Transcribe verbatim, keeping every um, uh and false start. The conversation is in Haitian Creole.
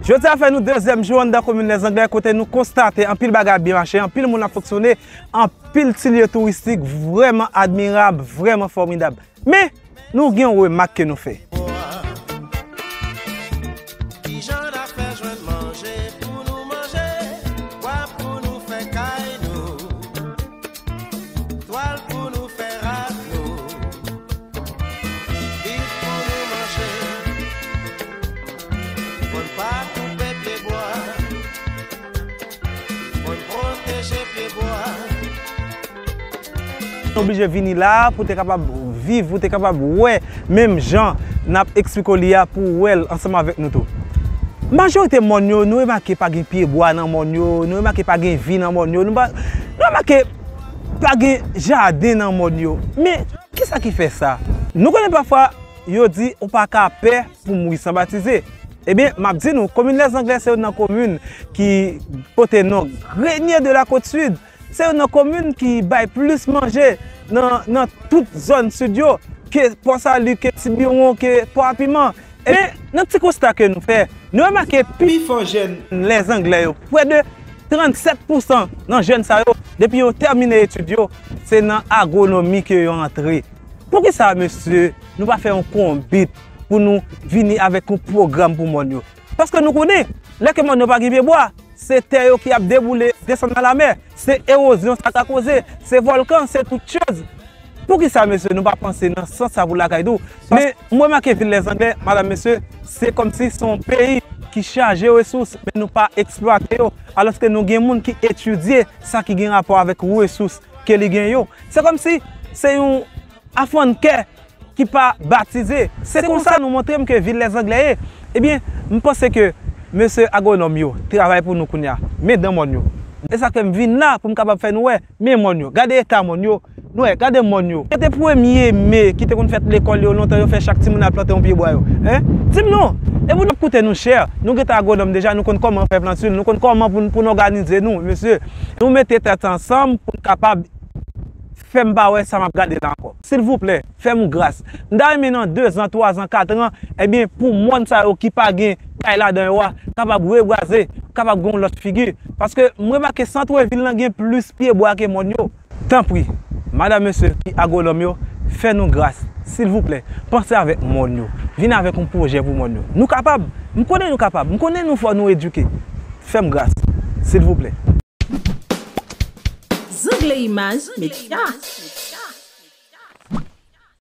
Jodi a fè nou dezyèm jou anndan komin Lèzanglè kote nou konstate anpil bagay ap byen mache, anpil moun ap fonksyone, anpil ti lye touristik vrèman admirab, vrèman fòmidab. Men, nou gen yon remak ke nou fè. Kijan n ap fè jwenn manje pou nou manje, bwa pou nou fè kay nou, twal pou nou fè rad nou, bif pou nou manje, fò n pa koupe pye bwa, fò n pwoteje pye bwa. Nou oblije vini la pou te kapab viv, pou te kapab wè menm jan n ap eksplike w li a pou w wè l ansanm avèk nou tou. Majorite mòn yo, nou remake pa gen pye bwa nan mòn yo, nou remake pa gen vi nan mòn yo, nou pa, nou remake pa gen jaden nan mòn yo. Men, kisa ki fè sa? Nou konnen pafwa yo di ou pa ka pè pou mouri san batize. Ebyen, m ap di nou, komin Lèzanglè se youn nan komin ki pote non Grenier de la Côte Sud. Se youn nan komin ki bay plis manje nan, nan tout zòn sid yo, ke Pò Sali, ke Tibiwon, ke Pò a Piman. Men, nan ti konsta ke nou fè, nou remake pifò jèn Lèzanglè yo, prè de trannsèt pousan nan jèn sa yo, depi yo tèmine etid yo, se nan agwonomi ke yo antre. Poukisa, mesye, nou pa fè yon konbit pou nou vini avèk yon pwogram pou mòn yo? Paske nou konnen, lè ke mòn yo pa gen pye bwa, se tè yo ki ap deboule, desann nan lamè, se ewozyon sa ka koze, se vòlkan, se tout choz. Poukisa, mesye, nou pa panse nan sans sa pou lakay tou? Men, mwen remake vil Lèzanglè, madanm, mesye, se kòmsi se yon peyi ki chaje resous, men nou pa eksplwate yo, alòske nou gen moun ki etidye sa ki gen rapò avèk resous ke li gen yo. Se kòmsi se yon afannnkè ki pa batize. Se konsa nou montre m ke vil Lèzanglè ye. Ebyen, m panse ke mesye agwonòm yo travay pou nou kounye a. Men dan mòn yo. E sa k fè m vin la pou m kapab fè nou wè. Men mòn yo. Gade eta mòn yo. Nou wè, gade mòn yo. Kote premye me ki te konn fèt lekòl yo lontan yo fè chak timoun al plante yon pye bwa yo? Hein? Di m non. E pou n ap koute nou chè. Nou gentan agwonòm deja, nou konn kòman fè plantil, nou konn kòman pou, pou n òganize nou, mesye. Nou mete tèt ansanm pou n kapab fè m pa wè sa m ap gade la ankò. Silvouplè, fè m yon gras. M ta renmen nan de zan, twa zan, kat an, ebyen, pou mòn sa yo ki pa gen kay ladan yo a, kapab rebwaze, kapab gen yon lòt figi. Paske m remake sant vil lan gen plis pye bwa ke mòn yo. Tanpri, madanm, mesye ki agwonòm yo, fè nou gras, silvouplè, panse avèk mòn yo. Vin avèk yon pwojè pou mòn yo. Nou kapab, m konnen nou kapab, m konnen nou fò, nou edike. Fè m gras, silvouplè. Zangle Imaj Medya.